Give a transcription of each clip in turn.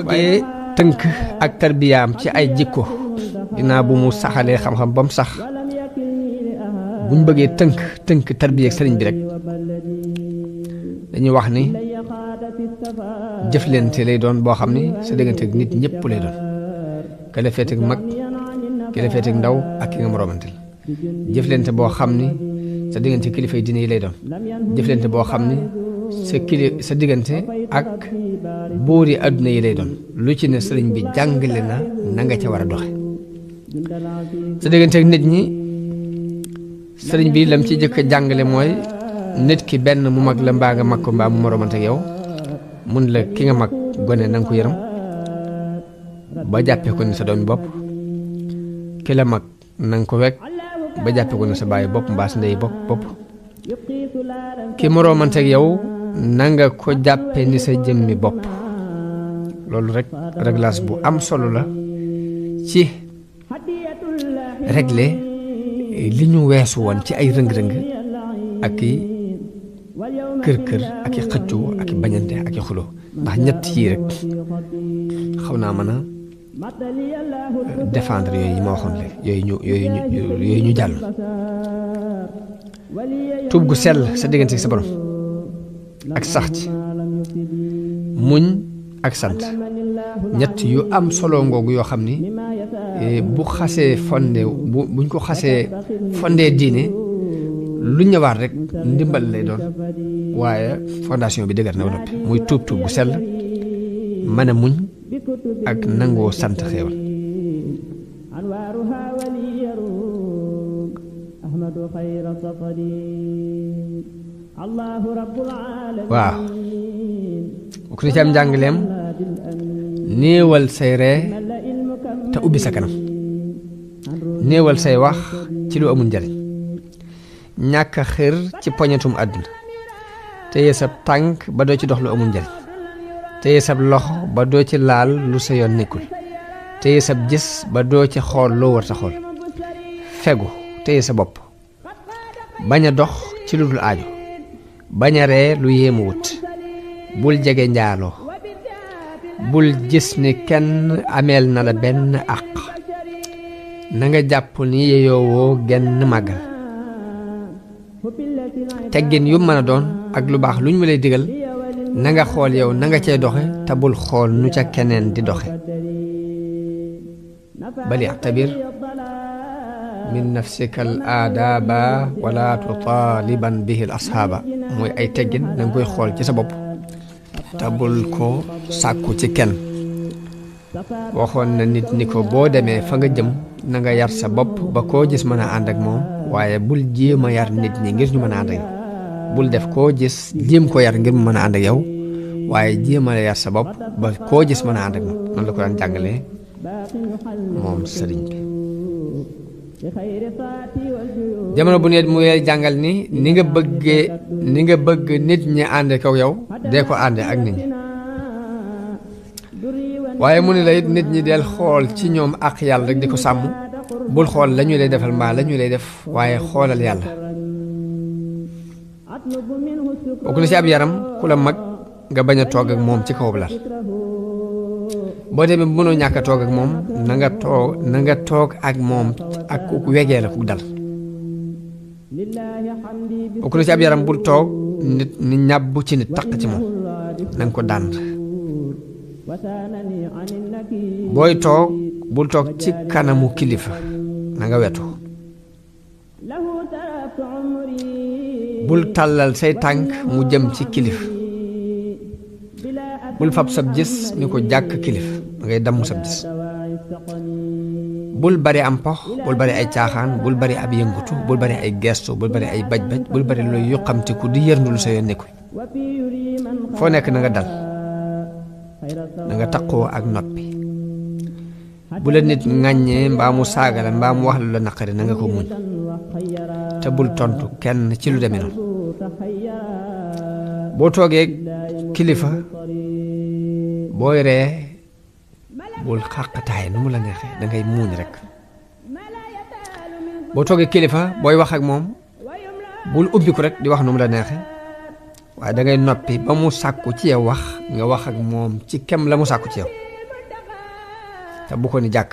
waaye tënk ak tarbiyaam ci ay jikko ginnaaw bu mu saxalee xam-xam ba mu sax buñ bëggee tënk tarbiya ak sëriñ bi rek dañuy wax ni jëflante lay doon boo xam ni sa diggante ak nit ñëpp lay doon ka la féete ak mag ki la féete ak ndaw ak ki nga moroomanteel jëflante boo xam ni sa diggante kilifa yi diine yi lay doon jëflante boo xam ni sa diggante ak buuri àdduna yi lay doon lu ci ne sëriñ bi jàngale na nga ca war a doxe sa diggante ak nit ñi sëriñ bi lam ci jëkk jàngale mooy nit ki benn mu mag la mbaa nga mag ko mbaa mu moroomante ak yow mun la ki nga mag gone na nga ko yërëm ba jàppee ko ni sa doomi bopp ki la mag na nga ko wekk ba jàppee ko ni sa bàyyi bopp mbaa sa ndey bopp ki moroomante ak yow na nga ko jàppe ni sa jëmmi bopp loolu rek réglage bu am solo la ci régler li ñu weesu woon ci ay rëng-rëng ak i kër ak i xëccoo ak i bañante ak i xuloo ndax ñett yii rek xaw naa mën a défendre yooyu yi ma waxoon léegi yooyu ñu jàll tuub gu sell sa diggante sa borom ak sax ci muñ ak sant ñett yu am solo ngoogu yoo xam ni bu xasee buñ ko xasee fondee diine lu ñëwaat rek ndimbal lay doon waaye fondation bi dëgër na ba noppi muy tuub gu sell mën a muñ ak nangoo sant xéewal waaw bu ko ci am njàngaleem néewal say ree te ubbi sa kanam néewal say wax ci lu amul njariñ ñàkk a xër ci poñetum àdduna téye sab tànk ba doo ci dox lu amul njariñ téye sab loxo ba doo ci laal lu sa yoon nekkul téye sab gis ba doo ci xool loo war sa xool fegu téye sa bopp bañ a dox ci lu dul aajo bañ a ree lu yéemu wut bul jege njaaloo bul gis ni kenn ameel na la benn àq na nga jàpp ni yeyoowoo genn màggal teggin yu mën a doon ak lu baax lu ñu ma lay digal na nga xool yow na nga cay doxe te bul xool nu ca keneen di doxe bal ya'tabir min nafsika al aadaaba wala tutaaliban bihi al ashaaba mooy ay teggin da nga koy xool ci sa bopp te bul ko sàkku ci kenn waxoon na nit ni ko boo demee fa nga jëm na nga yar sa bopp ba koo gis mën a ànd ak moom waaye bul jéem a yar nit ñi ngir ñu mën a ànd ak yow bul def koo gis jéem ko yar ngir mu mën a ànd ak yow waaye jéem a yar sa bopp ba koo gis mën a ànd ak moom noonu la ko daan jàngalee moom sëriñ bi jamono bu ne mu jàngal ni nga bëgg nit ñi ànd ak yow dee ko ànde ak nit ñi waaye mu ne la it nit ñi del xool ci ñoom ak yàlla rek di ko sàmm bul xool la ñu lay defal mbaa la ñu lay def waaye xoolal yàlla bokk na ci ab yaram ku la mag nga bañ a toog ak moom ci kaw lal boo demee bu mënoo ñàkk a toog ak moom na nga toog ak moom ak ku wegee la ku dal bokk na ci ab yaram bul toog nit ni ñàbb ci nit taq ci moom na nga ko dànd booy toog bul toog ci kanamu kilifa na nga wetu bul tàllal say tànk mu jëm ci kilifa bul fab sab gis ni ko jàkk kilif ngay damm sab gis bul bari am pox bul bari ay caaxaan bul bari ab yëngutu bul bari ay gestu bul bari ay baj-baj bul bari looy yuqamtiku di yërndul sa yoon nekku foo nekk na nga dal na nga taqoo ak noppi bu la nit ŋàññee mbaa mu saaga la mbaa mu wax lu la naqari na nga ko muñ te bul tontu kenn ci lu demee noonu boo toogee kilifa booy ree bul xàqataay nu mu la neexee da ngay muuñ rek boo toogee kilifa booy wax ak moom bul ubbi ko rek di wax nu mu la neexe waaye da ngay noppi ba mu sàkku ci yow wax nga wax ak moom ci kem la mu sàkku ci yow te bu ko ni jàkk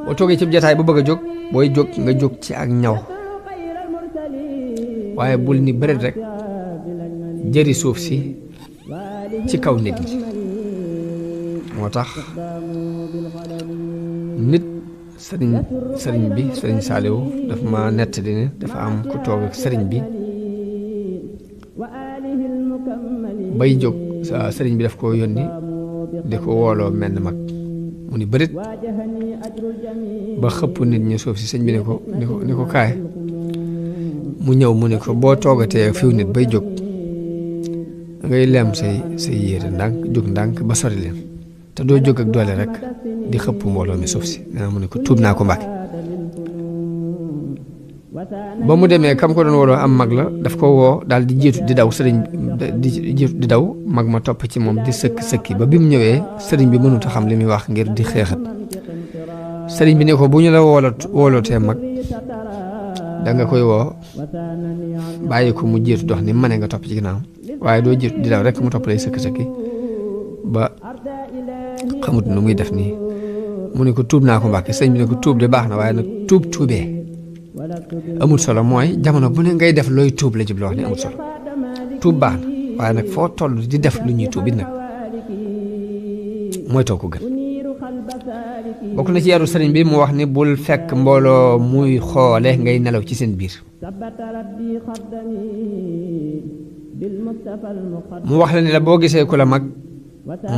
boo toogee ci jataay bu bëgg a jóg booy jóg nga jóg ci ak ñaw waaye bul ni bëreet rek jëri suuf si ci kaw nit ñi moo tax nit sëriñ bi sëriñ Saaliwu dafa ma nettali ne dafa am ku toog ak sëriñ bi bay jóg sëriñ bi daf ko yónni di ko wooloo menn mag mu ni bërit ba xëpp nit ñi suuf si sëñ bi ni ko kaay mu ñëw mu ne ko boo toogatee fiw nit bay jóg ngay lem say yére ndànk jóg ndànk ba sori leen te doo jóg ak doole rek di xëpp mbooloo mi suuf si nee mu ne ko tuub naa ko Mbàkke ba mu demee kam ko doon wooloo am mag la daf ko woo daal di jiitu di daw sëriñ di jiitu di daw mag ma topp ci moom di sëkki ba bi mu ñëwee sëriñ bi mënut a xam li muy wax ngir di xeexat sëriñ bi ne ko bu ñu la woolootee mag da nga koy woo bàyyi ko mu jiitu dox ni mane nga topp ci ginnaaw waaye doo jiitu di daw rek mu topp lay sëkki ba xamut nu muy def nii mu ne ko tuub naa ko Mbàkke sëriñ bi ne ko tuub de baax na waaye nag tuubee amul solo mooy jamono bu ne ngay def looy tuub la jublu wax ni amul solo tuub baax na waaye nag foo toll di def lu ñuy tuub it nag mooy too ko gën bokk na ci yaru sëriñ bi mu wax ni bul fekk mbooloo muy xoole ngay nelaw ci seen biir mu wax la ni la boo gisee ku la mag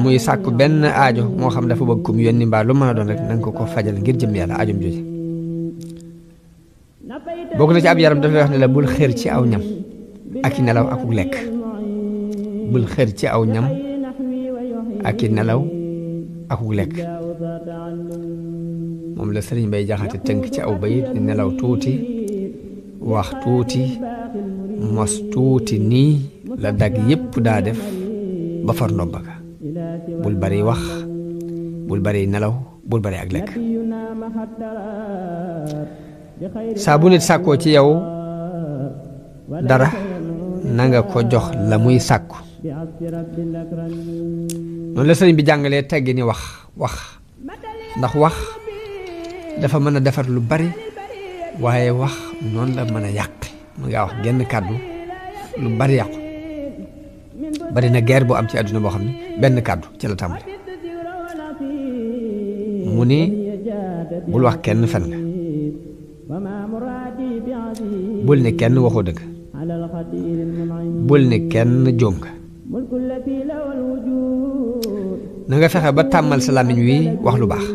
muy sàkku benn aajo moo xam dafa bëgg kum yónni mbaa lu mën a doon rek nanga ko fajal ngir jëm yàlla aajom jooju bokk na ci ab yaram dafay wax ne la bul xër ci aw ñam ak i nelaw akuk lekk bul xër ci aw ñam ak i nelaw akuk lekk moom la sëriñ Bay Jaxate tënk ci aw bayit ni nelaw tuuti wax tuuti mos tuuti nii la dag yépp daa def ba far ndomba ga bul bari wax bul bari nelaw bul bari ak lekk saa bu nit sàkkoo ci yow dara nanga ko jox la muy sàkku noonu la sëriñ bi jàngalee teggi ni wax ndax wax dafa mën a defar lu bari waaye wax noonu la mën a yàq mën ngaa wax genn kàddu lu bari yàqu bari na guerre bu am ci àdduna boo xam ne benn kàddu ci la tàmbali mu ni bul wax kenn fen nga bul ne kenn waxoo dëgg bul ne kenn jóom nga na nga fexe ba tàmmal sa làmmiñ wi wax lu baax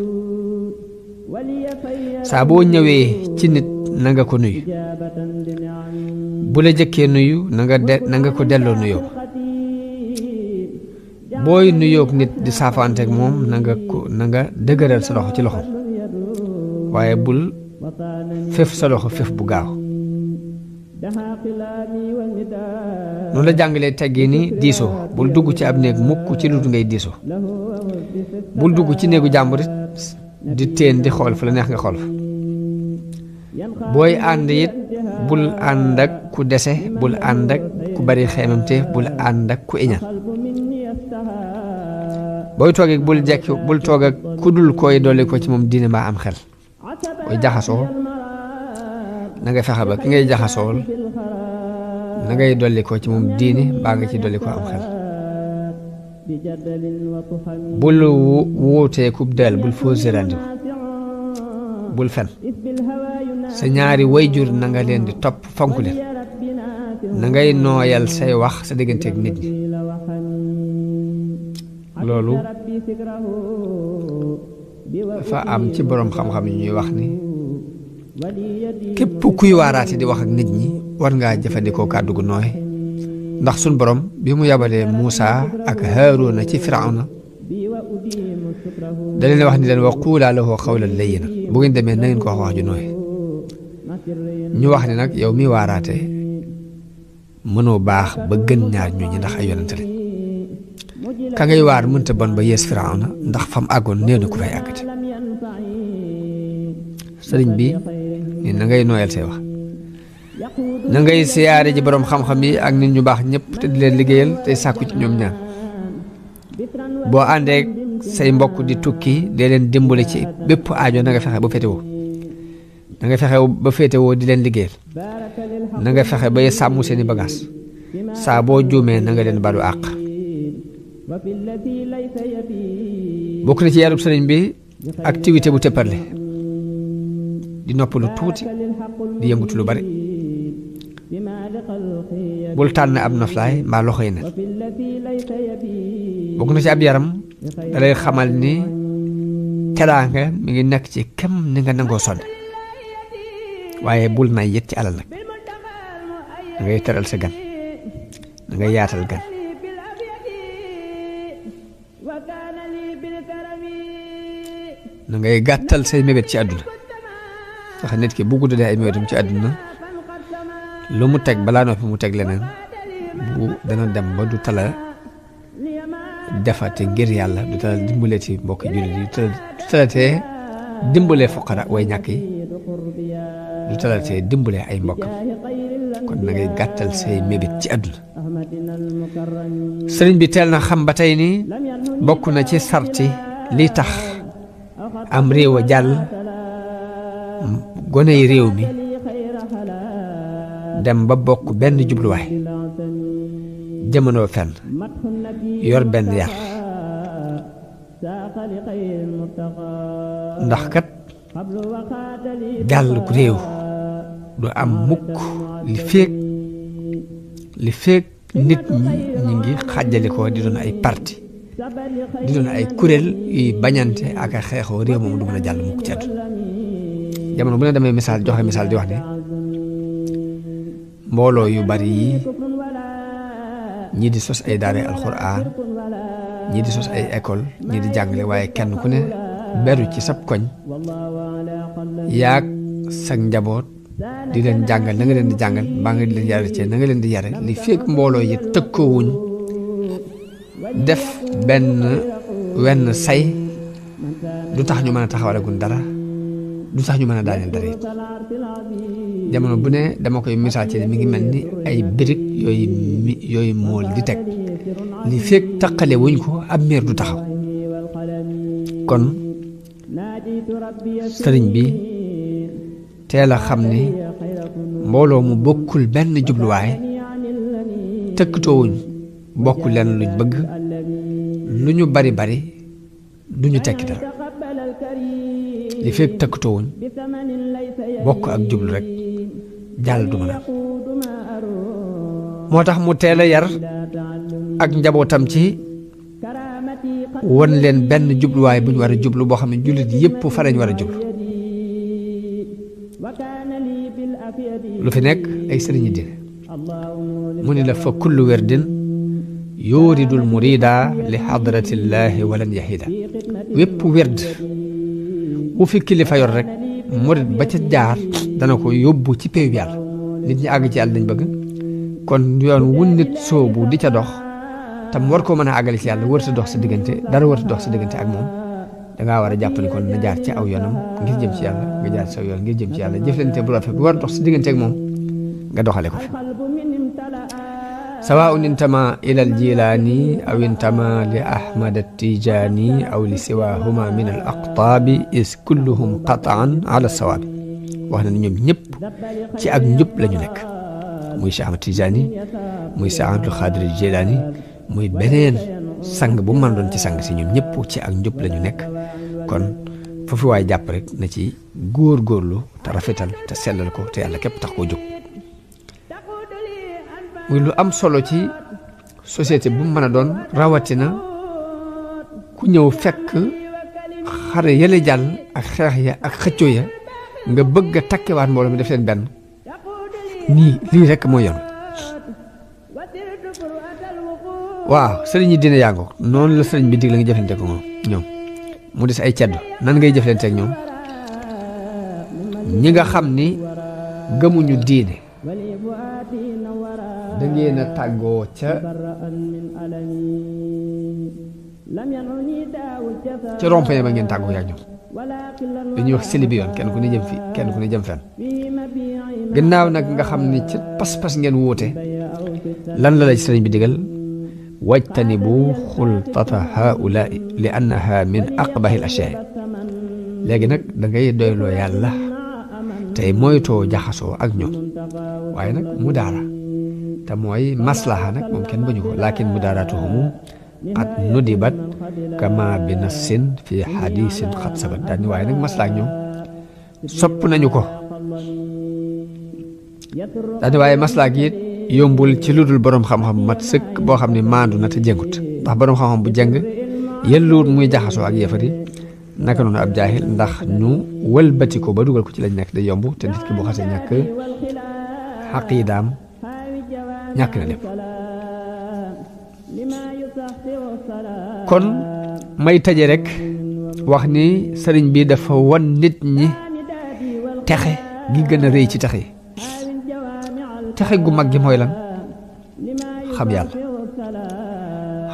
saa boo ñëwee ci nit na nga ko nuyu bu la jëkkee nuyu na nga ko delloo nuyoo booy nuyoog nit di saafaanteeg moom na nga dëgëral sa loxo ci loxo waaye bul fef sa loxo fef bu gaaw noonu la jàngalee teggee ni diisoo bul dugg ci ab néeg mukk ci lu ngay diisoo bul dugg ci néegu jàmbur di teen di xool fu la neex nga xool fa booy ànd it bul ànd ak ku dese bul ànd ak ku bari xeemamte bul ànd ak ku iñaan booy toog ak bul toog ak ku dul koy dolli ko ci moom diine mbaa am xel booy jaxasoo na nga fexe ba ki ngay jaxasool na ngay dolli ko ci moom diine mbaa nga ci dolli ko am xel bul wuutee kub del bul foo gérandi bul fen sa ñaari wayjur na nga leen di topp fonk leen na ngay nooyal say wax sa digganteeg nit ñi loolu dafa am ci boroom xam-xam yi ñuy wax ni képp kuy waaraate di wax ak nit ñi war ngaa jëfandikoo kàddu gu nooy ndax suñ borom bi mu yabalee Muusa ak Haaruna ci Firawna da leen wax ni leen wa quulaa lahu qawlan layyinan bu ngeen demee na ngeen ko wax ju nooy ñu wax ni nag yow mi waaraate mënoo baax ba gën ñaar ñooñu ndax ay yonente lañ ka ngay waar mënta bon ba yees Firawna ndax fam àggoon néew na ku fay àggati sëriñ bi ni na ngay nooyal say wax na ngay siyaare ji boroom xam-xam yi ak nit ñu baax ñëpp te di leen liggéeyal tey sàkku ci ñoom ñaan boo àndeek say mbokk di tukki dee leen dimbale ci bépp aajo na nga fexe ba féetewoo na nga fexe ba féetewoo di leen liggéeyal na nga fexe ba sàmm seeni bagaas saa boo juumee na nga leen balu àq bokk na ci yarub sëriñ bi activité bu tëpparle di noppalu tuuti di yëngutu lu bari bul tànn ab noflaay mbaa loxo yi ne bokk na ci ab yaram dalay xamal ni teraanga mi ngi nekk ci kem ni nga nangoo sonn waaye bul nay yët ci alal nag da ngay teral sa gan da ngay yaatal gan da ngay gàttal say mébét ci àdduna ndax nit ki bu guddalee ay mébétam ci àdduna lu mu teg balaa noppi mu teg leneen bu dana dem ba du tala defate ngir yàlla du tala dimbalee ci mbokki jullit yi du talatee dimbalee fuqara way ñàkk yi du talatee dimbalee ay mbokkam kon na ngay gàttal say mébét ci àdduna sëriñ bi teel na xam ba tey ni bokk na ci sarti li tax am réew a jàll gone yi réew mi dem ba bokk benn jubluwaay jamono fenn yor benn yar ndax kat jàll ku réew du am mukk li feek nit ñi ngi xàjjali ko di doon ay parti di doon ay kuréel yuy bañante ak a xeexoo réew moom du mën a jàll mukk ci àdduna jamono bu ne damay joxe misaal di wax ne mbooloo yu bari yi ñii di sos ay daara alxuraan ñii di sos ay école ñii di jàngale waaye kenn ku ne beru ci sab koñ yaag sag njaboot di leen jàngal na nga leen di jàngal mbaa nga di leen yare ci na nga leen di yare li fekk mbooloo yi tëkkoowuñ def wenn say du tax ñu mën a taxawalagun dara du tax ñu mën a daaneel dara it jamono bu ne dama koy misaal ci ne mi ngi mel ni ay birig yooyu mool di teg li fekk taqale wuñ ko ab miir du taxaw kon sëriñ bi teel a xam ni mbooloo mu bokkul benn jubluwaay tëkkatoowuñ bokkul lenn luñ bëgg lu ñu bari bari duñu tekki dara li fekk tëkkatoowuñ bokk ak jublu rek jàll du mën a moo tax mu teel a yar ak njabootam ci won leen benn jubluwaay bu ñu war a jublu boo xam ne jullit yépp fa lañ war a jublu lu fi nekk ay sëriñi dine mu ni la fa kullu werdin yuridul murida li xadratillaahi walan yahida wépp werd wu fi kilifa yor rek murid ba ca jaar dana ko yóbbu ci péew yàlla nit ñi àgg ci yàlla dañ bëgg kon yoon wu nit soobu di ca dox tam war koo mën a àggale ci yàlla wërta dox sa diggante dara wërta dox sa diggante ak moom dangaa war a jàpp ni kon na jaar ci aw yoonam ngir jëm ci yàlla nga jaar ci aw yoon ngir jëm ci yàlla jëflante bu rafet bu war a dox sa diggante ak moom nga doxale ko fi sawaun intama ila al jilaani aw intama li ahmad attijaani aw li siwahuma min al aqtaabi is kulluhum qataan ala sawaabi wax na ni ñoom ñëpp ci ak njub la ñu nekk muy Cheikh Ahmad Tijaani muy Cheikh Abdul Xaadir Jilaani muy beneen sang bu mën doon ci sang si ñoom ñëpp ci ak njub la ñu nekk kon foofu waay jàpp rek na ci góor-góorlu te rafetal te sellal ko te yàlla képp tax koo jóg muy lu am solo ci société bu mën a doon rawatina ku ñëw fekk xare yële jàll ak xeex ya ak xëccoo ya nga bëgg a takkewaat mbooloo mi def leen benn nii lii rek mooy yoon waaw sëriñ yi dina yàngoo noonu la sëriñ bi dig la nga jëflante ko ñoom mu des ay ceddo nan ngay jëflante ak ñoom ñi nga xam ni gëmuñu diine da ngeen a tàggoo ca rond-point ba ngeen tàggoo yaa ñoom dañuy wax sili bi yoon kenn ku ne jëm fi kenn ku ne jëm fenn gannaaw nag nga xam ni ci pas-pas ngeen wuute lan la ci sëriñ bi digal wajtanibu xultata haulaai li annaha min aqbahi al ashyaa léegi nag da ngay doyloo yàlla tey moytoo jaxasoo ak ñoom waaye nag mu daara te mooy maslaha nag moom kenn bañu ko lakin mu daaratuhumu qad nudibat kama bi nassin fi hadisin xat sabat daal ni waaye nag maslaha ak ñoom sopp nañu ko daal ni waaye maslaha gi it yombul ci lu dul boroom xam-xam mat sëkk boo xam ne maandu na te jëngut ndax boroom xam-xam bu jëng yelluwut muy jaxasoo ak yëfari naka noonu ab jaahil ndax ñu wëlbati ko ba dugal ko ci lañ nekk day yomb te nit ki bu xasee ñàkk xaqiidaam ñàkk na lépp kon may taje rek wax ni sëriñ bi dafa wan nit ñi texe gi gën a rëy ci texe yi texe gu mag gi mooy lan xam yàlla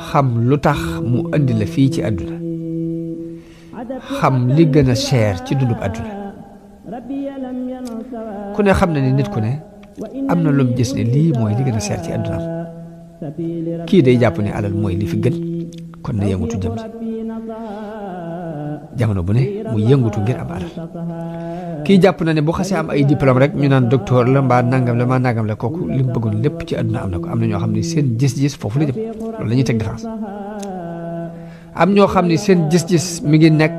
xam lu tax mu indi la fii ci àdduna xam li gën a cher ci dundub àdduna ku ne xam na ni nit ku ne am na lu mu gis ne lii mooy li gën a cher ci àddunaam kii day jàpp ne alal mooy li fi gën kon na yëngutu jëm ci jamono bu ne mu yëngutu ngir am alal kii jàpp na ne bu xasee am ay diplôme rek ñu naan docteur la mbaa nangam la mbaa nangam la kooku li mu bëggoon lépp ci àdduna am na ko am na ñoo xam ne seen gis-gis foofu la jëm loolu la ñuy teg différence am ñoo xam ne seen gis-gis mi ngi nekk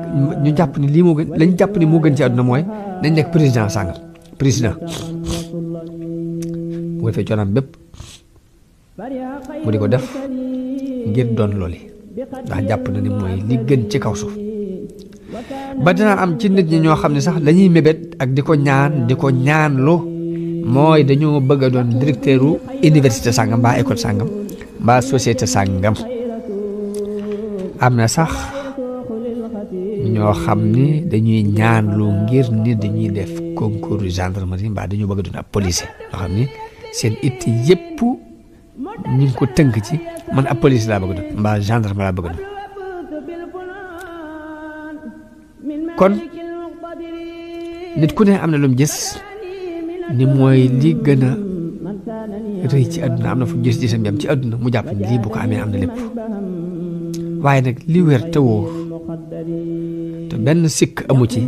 ñu jàpp ni lii moo gën lañ jàpp ni moo gën ci àdduna mooy nañ nekk président sàngam président bu ko defee coonaam bépp mu di ko def ngir doon looli ndax jàpp na ni mooy li gën ci kaw suuf ba dina am ci nit ñi ñoo xam ne sax lañuy mébét ak di ko ñaanlu mooy dañoo bëgg a doon directeuru université sàngam mbaa école sàngam mbaa société sàngam am na sax ñoo xam ni dañuy ñaanlu ngir ni dañuy def concours gendarmerie mbaa dañoo bëgg a doon ab policier ñoo xam ni seen it yépp ñu ngi ko tënk ci man ab police laa bëgg a doon mbaa gendarme laa bëgg a doon kon nit ku ne am na lu mu gis ni mooy li gën a rëy ci àdduna am na fu gis-gisam yam ci àdduna mu jàpp ni lii bu ko amee am na lépp waaye nag li wér te wóor te benn sikk amu ci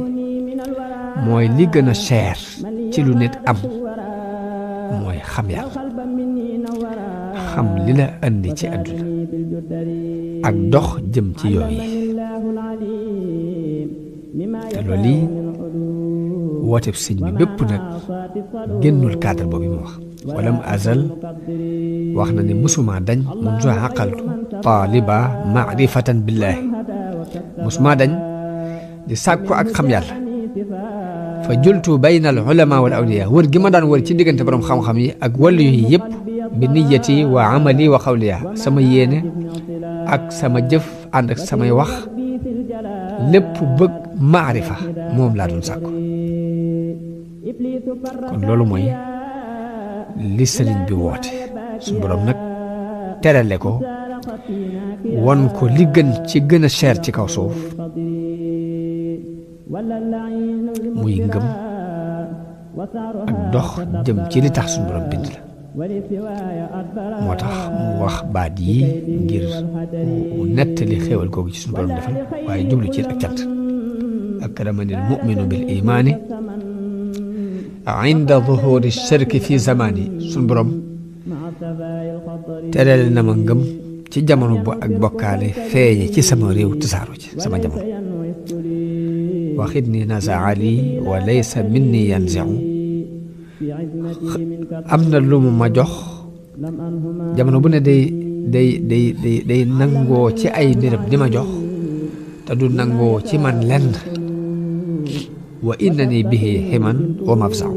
mooy li gën a cher ci lu nit am mooy xam yàlla xam li la andi ci àdduna ak dox jëm ci yooyu te loolu yi wooteeb sëñ bi bépp nag génnul cadre boobu mu wax walam azal wax na ne musuma dañ mundu aqaltu taaliba maarifatan billaahi musuma dañ di sàkku ak xam yàlla fa jultu bayna al ulama wal awliya wër gi ma daan wër ci diggante borom xam-xam yi ak wàllu yi yëpp bi niyati wa amali wa xawliya sama yéene ak sama jëf ànd ak samay wax lépp bëgg maarifa moom laa doon sàkku kon loolu mooy li sëriñ bi woote suñu borom nag terale ko won ko li gën ci gën a cher ci kaw suuf muy ngëm ak dox jëm ci li tax suñu borom bind la moo tax mu wax baat yi ngir mu nettali xéewal googu ci suñu borom defal waaye jublu ci ak cant akramani al muminu bil imaani inda zuhuri shirki fi zamani suñu borom tereel na ma ngëm ci jamono bu ak bokkaale feeñe ci sama réew tasaaru ci sama jamono waxit ni nazaali wa laysa minni yanziu am na lu mu ma jox jamono bu ne day nangoo ci ay mbiram di ma jox te du nangoo ci man lenn wa innani bihi himan wa mafzau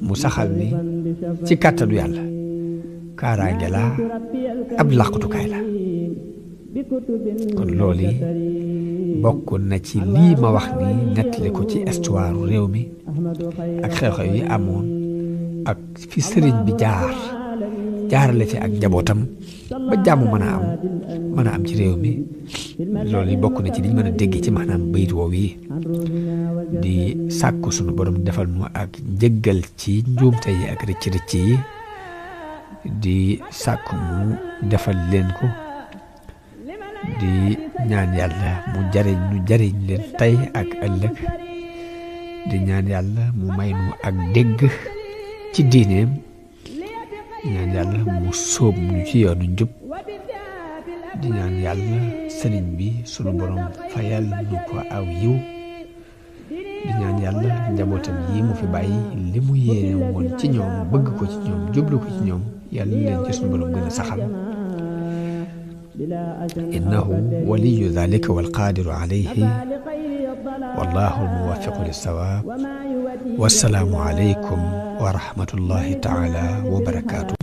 mu saxal ni ci kàttanu yàlla kaaraange la ab làqutukaay la kon loolu bokk na ci lii ma wax ni nettali ko ci histoire réew mi ak xew-xew yi amoon ak fi sëriñ bi jaar jaarale ci ak njabootam ba jàmm mën a am ci réew mi loolu yi bokk na ci liñ mën a dégg ci maanaam bayit woow yi di sàkku sunu borom defal nu ak njëggal ci njuumte yi ak rëcc-rëcc yi di sàkku mu defal leen ko di ñaan yàlla mu jariñ leen tey ak ëllëg di ñaan yàlla mu may nu ak dégg ci diineem ñaan yàlla mu sóob ñu ci yoonu njub di ñaan yàlla sëriñ bi sunu borom fayal nu ko aw yiw di ñaan yàlla njabootam yi mu fi bàyyi li mu yéene woon ci ñoom bëgg ko ci ñoom jublu ko ci ñoom yàlla leen ci sunu borom gën a saxal innahu waliyu dhalika walqadiru alayhi wallahu almuwaffiqu lissawaab wassalaamu alaykum wa rahmatullahi taala wa barakaatuh